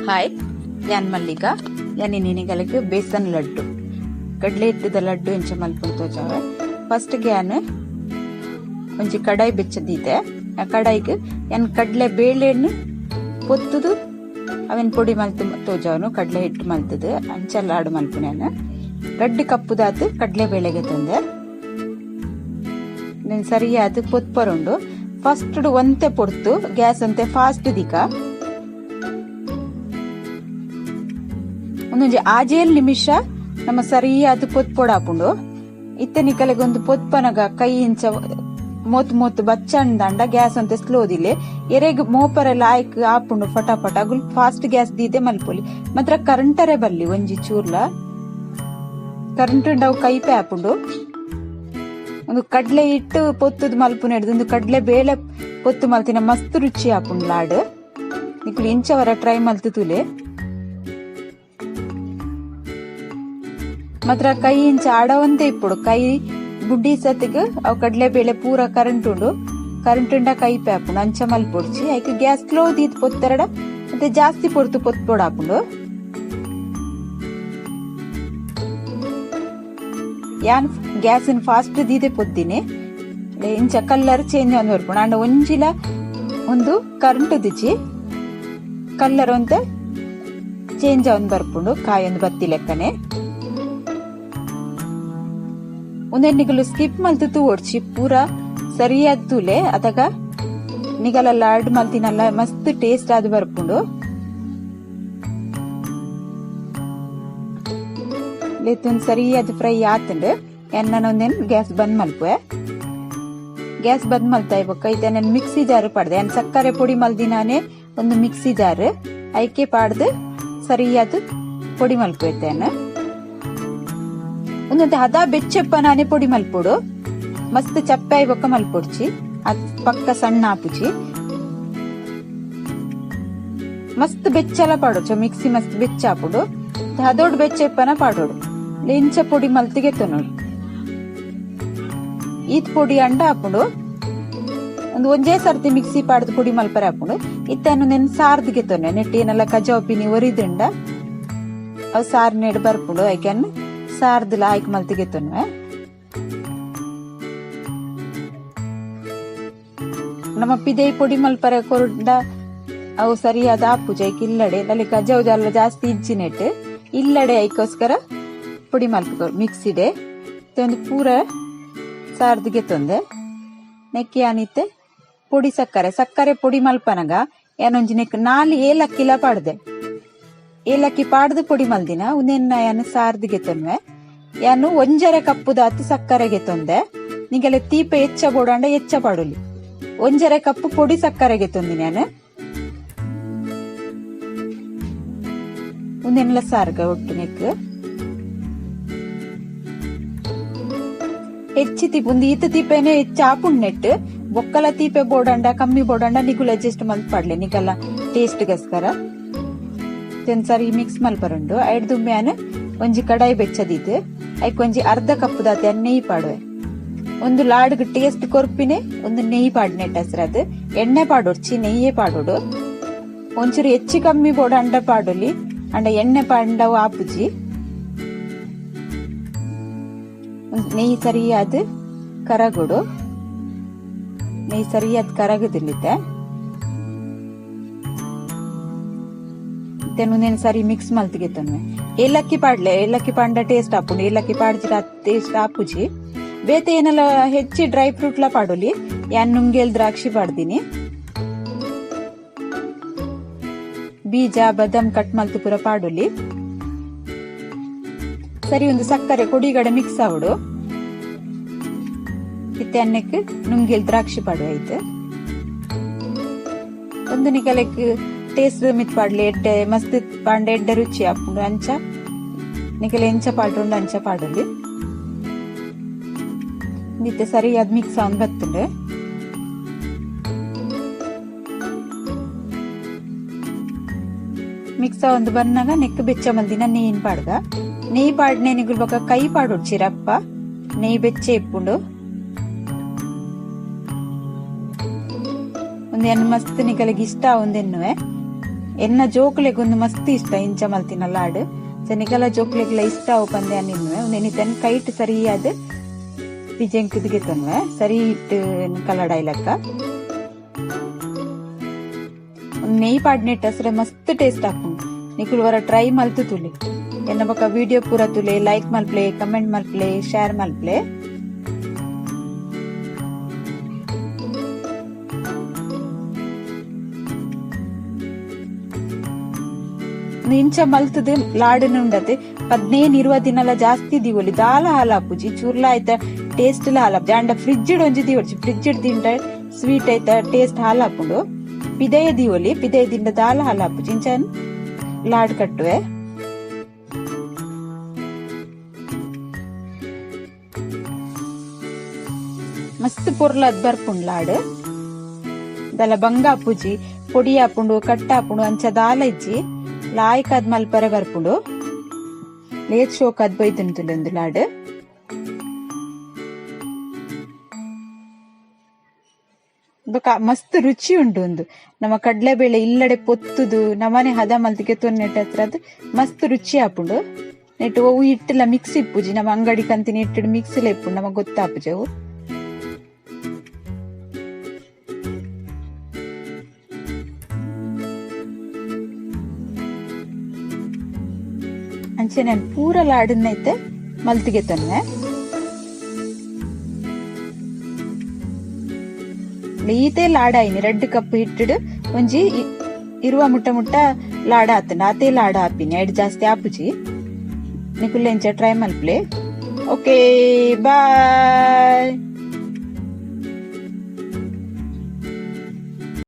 Hi, ಯಾನ್ ಮಲ್ಲಿಕಾ. ಯಾನ್ ನಿನಿಗಲಕ್ ಬೇಸನ್ ಲಡ್ಡು, ಕಡ್ಲೆ ಹಿಟ್ಟದ ಲಡ್ಡು ಎಂಚ ಮಲ್ಪುನ ತೋಜಾವೆ. ಫಸ್ಟ್ ಯಾನ್ ಒಂಜಿ ಕಡಾಯಿ ಬೆಚ್ಚದೀತೆ. ಆ ಕಡಾಯಿಗ್ ಯಾನ್ ಕಡ್ಲೆ ಬೇಳೆನ್ ಪೊತ್ತುದು ಅವೆನ್ ಪೊಡಿ ಮಲ್ತ್ ತೋಜಾವನು. ಕಡ್ಲೆ ಹಿಟ್ಟು ಮಲ್ತದು ಅಂಚ ಲಾಡು ಮಲ್ಪುನ. ಯಾನ್ 2 ಕಪ್ಪುದಾತ್ ಕಡ್ಲೆ ಬೇಳೆಗೆ ತಂದೆ. ಸರಿಯಾದ ಪೊತ್ಪರುಂಡು. ಫಸ್ಟ್ ಒಂತೆ ಪೊರ್ತು ಗ್ಯಾಸ್ ಅಂತೆ ಫಾಸ್ಟ್ ದಿಕ ಒಂದೊಂಜಿ ಆಜೇಲ್ ನಿಮಿಷ ನಮ್ಮ ಸರಿಯಾದ ಪೊತ್ಪೊಡಾಪುಂಡು. ಇತ್ತೆ ನಿಕಲೆಗ್ ಒಂದು ಪೊತ್ಪನಗ ಕೈ ಇಂಚ ಮೋತ್ ಮೋತ್ ಬಚ್ಚಂದಂಡ ಗ್ಯಾಸ್ ಅಂತೆ ಸ್ಲೋ ದಿಲೆ ಎರೆಗ್ ಮೋಪರ ಲಾಯ್ಕ್ ಆಪುಂಡು ಫಟಾಫಟ. ಅಗುಲ್ ಫಾಸ್ಟ್ ಗ್ಯಾಸ್ ದೀದೆ ಮಲ್ಪೊಲಿ. ಮಾತ್ರ ಕರೆಂಟರೆ ಬಲ್ಲಿ ಒಂಜಿ ಚೂರ್ಲ ಕರೆಂಟ್ ಉಂಡವು ಕೈಪೆ ಆಪುಂಡು. ಒಂದು ಕಡ್ಲೆ ಹಿಟ್ಟು ಪೊತ್ತುದು ಮಲ್ಪುನ ಹಿಡ್ದು ಒಂದು ಕಡ್ಲೆ ಬೇಳೆ ಪೊತ್ತು ಮಲ್ತಿನ ಮಸ್ತ್ ರುಚಿ ಆಪುಂಡು ಲಾಡು. ನಿಕುಲು ಇಂಚವರ ಟ್ರೈ ಮಲ್ತು ತುಲೆ. ಮಾತ್ರ ಕೈ ಇಂಚ ಆಡವಂತೆ ಇಪ್ಪುಡು ಕೈ ಬುಡ್ಡಿ ಸತಿಗ್ ಅವು ಕಡ್ಲೆ ಬೇಳೆ ಪೂರ ಕರೆಂಟ್ ಉಂಡು. ಕರೆಂಟ್ ಉಂಡ ಕೈ ಆಪುಂಡು ಅಂಚ ಮಲ್ಪೊಡ್ಚಿ. ಐಕ್ ಗ್ಯಾಸ್ ಸ್ಲೋ ದೀತ್ ಪೊತ್ತರಡ ಮತ್ತೆ ಜಾಸ್ತಿ ಪೊರ್ತು ಪೊತ್ಪೊಡಾಪುಂಡು. ಯಾನ್ ಗ್ಯಾಸ್ ಫಾಸ್ಟ್ ದೀದೆ ಪೊದ್ದಿನಿ. ಇಂಚ ಕಲ್ಲರ್ ಚೇಂಜ್ ಆದ್ ಬರ್ಪುಂಡು. ಅಂಡ ಒಂಜಿಲ ಒಂದು ಕರೆಂಟ್ ದಿಜಿ ಕಲ್ಲರ್ ಒಂತೆ ಚೇಂಜ್ ಆವೊಂದು ಬರ್ಪುಂಡು. ಕಾಯೊಂದು ಬತ್ತಿ ಲೆಕ್ಕನೆ ಉಂದೆನ್ ನಿಕುಲು ಸ್ಕಿಪ್ ಮಲ್ತ್ ತೂವೊಡ್ಚಿ, ಪೂರ ಸರಿಯಾದ ತೂಲೆ. ಅದಗ ನಿಗಲ ಲಾಡ್ ಮಲ್ತಿನಲ್ಲ ಮಸ್ತ್ ಟೇಸ್ಟ್ ಆದ್ ಬರ್ಪುಂಡು. ಲೇತುನ್ ಸರಿಯಾದ ಫ್ರೈ ಆತುಂಡು. ಎನ್ನನ ಒಂದೇನ್ ಗ್ಯಾಸ್ ಬಂದ್ ಮಲ್ಪುವೆ. ಗ್ಯಾಸ್ ಬಂದ್ ಮಲ್ತಾಯಿ ಬೊಕ್ಕ ಇತ್ತೆ ನನ್ ಮಿಕ್ಸಿ ಜಾರ್ ಪಾಡ್ದೆ. ಯಾನ್ ಸಕ್ಕರೆ ಪೊಡಿ ಮಲ್ದಿನಾನೆ ಒಂದು ಮಿಕ್ಸಿ ಜಾರ್ ಐಕೆ ಪಾಡ್ದು ಸರಿಯಾದ ಪೊಡಿ ಮಲ್ಪುವೆ. ಒಂದೊಂದು ಹದ ಬೆಚ್ಚಪ್ಪ ನಾನೇ ಪೊಡಿ ಮಲ್ಪೊಡು. ಮಸ್ತ್ ಚಪ್ಪೆ ಆಯ್ ಬೊಕ್ಕ ಮಲ್ಪೊಡ್ಚಿ. ಅದ್ ಪಕ್ಕ ಸಣ್ಣ ಆಪುಜಿ. ಮಸ್ತ್ ಬೆಚ್ಚಲ ಪಾಡೊಡ್ಚಿ. ಮಿಕ್ಸಿ ಮಸ್ತ್ ಬೆಚ್ಚ ಆಪುಂಡು. ಹದೋಡ್ ಬೆಚ್ಚಪ್ಪನ ಪಾಡೋಡು. ಇಂಚ ಪೊಡಿ ಮಲ್ತಿಗೆ ತೊನೋಡು. ಈತ್ ಪೊಡಿ ಅಂಡ ಆಪುಂಡು. ಒಂದು ಒಂಜೇ ಸರ್ತಿ ಮಿಕ್ಸಿ ಪಾಡ್ದು ಪೊಡಿ ಮಲ್ಪರೆ ಆಪುಂಡು. ಇತ್ತೆ ನೆನ್ ಸಾರ್ದಿಗೆ ತೊನೆ ನೆಟ್ಟಿ ಏನೆಲ್ಲ ಕಜಾವ್ ಪಿನಿ ಒರಿದುಂಡ ಅವು ಸಾರ್ ನೆಡ್ ಬರ್ಪುಂಡು. ಐಕೆನ್ ಸಾರ್ದುಲ ಆಯ್ಕ್ ಮಲ್ತಿಗೆ ತೊನ್ವೆ. ನಮ್ಮ ಪಿದೈ ಪೊಡಿ ಮಲ್ಪರೆ ಕೊರುಂಡ ಅವು ಸರಿಯಾದ ಆಪುಜ. ಐಕ್ ಇಲ್ಲಡೆ ಅಲ್ಲಿ ಕಜಾವ್ ಜಾಲ ಜಾಸ್ತಿ ಇಜ್ಜಿ ನೆಟ್ ಇಲ್ಲಡೆ ಐಕೋಸ್ಕರ ಪೊಡಿ ಮಲ್ಪು ಮಿಕ್ಸಿಡೆ. ಒಂದು ಪೂರ ಸಾರ್ದಿಗೆ ತೊಂದೆ. ನೆಕ್ಕಿ ಆನಿತ್ತೆ ಪೊಡಿ ಸಕ್ಕರೆ ಸಕ್ಕರೆ ಪೊಡಿ ಮಲ್ಪನಗ ಯಾನೊಂಜಿ ನೆಕ್ 4 ಏಲಕ್ಕಿಲ ಪಾಡ್ದೆ. ಏಲಕ್ಕಿ ಪಾಡ್ದು ಪೊಡಿ ಮಲ್ದಿನ ಉಂದೆನ್ನ ಯಾನ್ ಸಾರ್ದಿಗೆ ತೊನ್ವೆ. ಯಾನು 1.5 ಕಪ್ಪುದಾತ್ ಸಕ್ಕರೆಗೆ ತೊಂದೆ. ನಿಗಲೆ ತೀಪೆ ಹೆಚ್ಚ ಬೋಡಾಂಡ ಹೆಚ್ಚ ಪಾಡೊಲಿ. 1.5 ಕಪ್ಪು ಪೊಡಿ ಸಕ್ಕರೆಗೆ ತೊಂದಿನಿ ಯಾನು. ಉಂದೆನ್ಲ ಸಾರ್ಗ ಒಟ್ಟು ನೆಕ್ ಹೆಚ್ಚಿ ತೀಪೆ ಒಂದು ಈತ ತೀಪೆನೆ ಹೆಚ್ಚ ಆಪುಂಡು ನೆಟ್. ಬೊಕ್ಕಲ ತೀಪೆ ಬೋಡಂಡ ಕಮ್ಮಿ ಬೋಡಂಡ ನಿಗುಲು ಅಡ್ಜಸ್ಟ್ ಮಲ್ತ್ ಪಾಡ್ಲೆ ನಿಕಲ್ಲ ಟೇಸ್ಟ್ ಗೋಸ್ಕರ. ಸರಿ ಮಿಕ್ಸ್ ಮಲ್ಪರುಂಡು. ಐಡ್ದು ಮ್ಯಾನ್ ಒಂಜಿ ಕಡಾಯಿ ಬೆಚ್ಚದೀತ್ ಐಕ್ ಒಂಜಿ ಅರ್ಧ ಕಪ್ ದಾತ್ ನೆಯ್ಯಿ ಪಾಡುವೆ. ಒಂದು ಲಾಡ್ಗ್ ಟೇಸ್ಟ್ ಕೊರ್ಪಿನೆ ಒಂದು ನೆಯ್ಯಿ ಪಾಡ್ನೆಟ್ ಹಸ್ರದ್. ಎಣ್ಣೆ ಪಾಡೊಡ್ಚಿ ನೆಯ್ಯೇ ಪಾಡೋಡು. ಒಂಚೂರು ಹೆಚ್ಚಿ ಕಮ್ಮಿ ಬೋಡ ಅಂಡ ಪಾಡೊಲಿ. ಅಂಡ ಎಣ್ಣೆ ಪಾಂಡವು ಆಪುಜಿ. ನೆಯ್ಯಿ ಸರಿಯಾದ ಕರಗುಡು. ನೆಯ್ಯಿ ಸರಿಯಾದ ಕರಗುದಿಲ್ಲಿತ್ತೆ. ಉಂದೆನ್ ಸರಿ ಮಿಕ್ಸ್ ಮಲ್ತಿಗೆ ತೊನ್ವೆ. ಏಲಕ್ಕಿ ಪಾಡ್ಲೆ. ಏಲಕ್ಕಿ ಪಾಂಡ ಟೇಸ್ಟ್ ಆಪುಂಡು. ಏಲಕ್ಕಿ ಪಾಡ್ಜಿಡ ಟೇಸ್ಟ್ ಆಪುಜಿ. ಬೇತೆ ಏನೆಲ್ಲ ಹೆಚ್ಚಿ ಡ್ರೈ ಫ್ರೂಟ್ ಲ ಪಾಡೊಲಿ. ಯಾನ್ ನುಂಗೇಲ್ ದ್ರಾಕ್ಷಿ ಪಾಡ್ದಿನಿ. ಬೀಜ ಬದಾಮ್ ಕಟ್ ಮಲ್ತು ಪೂರ ಪಾಡೊಲಿ. ಸರಿ ಒಂದು ಸಕ್ಕರೆ ಕೊಡಿಗಡೆ ಮಿಕ್ಸ್ ಆವಡು. ಇತ್ತೆ ಅನ್ನಕ್ಕೆ ನುಂಗೇಲ್ ದ್ರಾಕ್ಷಿ ಪಾಡುವ ಆಯ್ತು. ಒಂದು ನಿಕಲೆಕ್ ಟೇಸ್ಟ್ ಮಿತ್ ಪಾಡ್ಲೆ. ಎಡ್ಡೆ ಮಸ್ತ್ ಪಾಂಡೆ ಎಡ್ಡೆ ರುಚಿ ಆಪುಂಡು. ಅಂಚ ನಿಕಲೆ ಎಂಚ ಪಾಡುಂಡು ಅಂಚ ಪಾಡೊಲಿ. ಇತ್ತೆ ಸರಿಯಾದ ಮಿಕ್ಸ್ ಆವೊಂದು ಬತ್ತುಂಡು. ಮಿಕ್ಸ್ ಆವೊಂದು ಬನ್ನಾಗ ನೆಕ್ ಬೆಚ್ಚ ಮಲ್ದಿನ ನೆಯ್ಯಿನ್ ಪಾಡ್ಗ. ನೆಯ್ಯಿ ಪಾಡ್ನೆ ನಿಗುಲ್ ಬೊಕ ಕೈ ಪಾಡೊಡ್ಚಿ ರಪ್ಪ. ನೆಯ್ಯಿ ಬೆಚ್ಚ ಇಪ್ಪುಂಡು. ಒಂದು ಎನ್ ಮಸ್ತ್ ನಿಕಲೆಗ್ ಇಷ್ಟ ಆವೊಂದು ಎನ್ನುವೆ. ಎನ್ನ ಜೋಕುಲೆಗೊಂದು ಮಸ್ತ್ ಇಷ್ಟ ಇಂಚ ಮಲ್ತಿನ ಲಾಡು. ಸೆನಿಕಲ ಜೋಕುಲೆಗ್ಲ ಇಷ್ಟ ಅವು ಪಂದೆ ನಿನ್ವೆ ನೆನಿತನ್ ಕೈಟ್ ಸರಿಯಾದ ಪಿಜೆಂಕ್ ಗೆತ್ತನ್ವೆ ಸರಿ ಇಟ್ಟು ಕಲಡ ಇಲಕ್ಕ ನೆಯ್ ಪಾಡ್ನೆಟ್ ಹಸ್ರೆ ಮಸ್ತ್ ಟೇಸ್ಟ್ ಆಪುಂಡು. ನಿಕುಲು ವರ ಟ್ರೈ ಮಲ್ತು ತುಲಿ. ಎನ್ನ ಬೊಕ ವಿಡಿಯೋ ಪೂರ ತುಲೆ, ಲೈಕ್ ಮಲ್ಪ್ಲೆ, ಕಮೆಂಟ್ ಮಲ್ಪ್ಲೆ, ಶೇರ್ ಮಲ್ಪ್ಲೆ. ಇಂಚ ಮಲ್ತದ ಲಾಡನ್ ಉಂಡತೆ 15 20 ದಿನಲ ಜಾಸ್ತಿ ದಿವೊಲಿ ದಾಲ ಹಾಲಾಪುಜಿ ಚೂರ್ಲ ಆಯ್ತ ಟೇಸ್ಟ್ ಲ ಹಾಲಾಪುಜಿ. ಅಂಡ ಫ್ರಿಜ್ ಒಂಜಿ ದಿವೊಡ್ಚಿ, ಫ್ರಿಜ್ ದಿಂಡ ಸ್ವೀಟ್ ಆಯ್ತ ಟೇಸ್ಟ್ ಹಾಲಾಪುಂಡು. ಪಿದಯ ದಿವೊಲಿ, ಪಿದಯ ದಿಂಡ ದಾಲ ಹಾಲಾಪುಜಿ. ಇಂಚ ಲಾಡ್ ಕಟ್ಟುವೆ. ಮಸ್ತ್ ಪೊರ್ಲದ್ ಬರ್ಪುಂಡು ಲಾಡ್. ದಲ ಬಂಗ ಆಪುಜಿ, ಪೊಡಿ ಆಪುಂಡು, ಕಟ್ಟ ಆಪುಂಡು, ಅಂಚ ದಾಲ ಇಜ್ಜಿ. ಲಾಯ್ಕ್ ಅದ್ ಮಲ್ಪರೆ ಬರ್ಪುಂಡು. ಲೇತ್ ಶೋಕ್ ಅದ್ ಬೈದುಂಡು ಲಾಡ್. ಬೊಕ ಮಸ್ತ್ ರುಚಿ ಉಂಡು ಉಂದು. ನಮ್ಮ ಕಡ್ಲೆಬೇಳೆ ಇಲ್ಲಡೆ ಪೊತ್ತುದು ನಮನೆ ಹದ ಮಲ್ತಿಗೆ ತೊನ್ನೆಟ್ ಹತ್ರ ಮಸ್ತ್ ರುಚಿ ಆಪುಂಡು. ನೆಟ್ ಒವು ಇಟ್ಟಲ ಮಿಕ್ಸ್ ಇಪ್ಪುಜಿ, ನಮ್ಮ ಅಂಗಡಿ ಕಂತಿನ ಇಟ್ಟು ಮಿಕ್ಸ್ ಲ ಇಪ್ಪುಂಡು, ನಮಗ್ ಗೊತ್ತಾಪುಜಿ ಅವು. ಅಂಚೆ ನಾನು ಪೂರ ಲಾಡನ್ನೈತೆ ಮಲ್ತಿಗೆ ತನ್ನೆ. ಈತೆ ಲಾಡಾಯಿನಿ 2 ಕಪ್ ಹಿಟ್ಟಿಡು ಒಂಜಿ ಇರುವ ಮುಟ್ಟ ಮುಟ್ಟ ಲಾಡ ಆತಂಡ ಆತೆ ಲಾಡ ಆಪಿನಿ ಐಡ್ ಜಾಸ್ತಿ ಆಪುಜಿ. ನಿಕುಲ್ ಎಂಚ ಟ್ರೈ ಮಲ್ಪ್ಲೆ. Okay bye.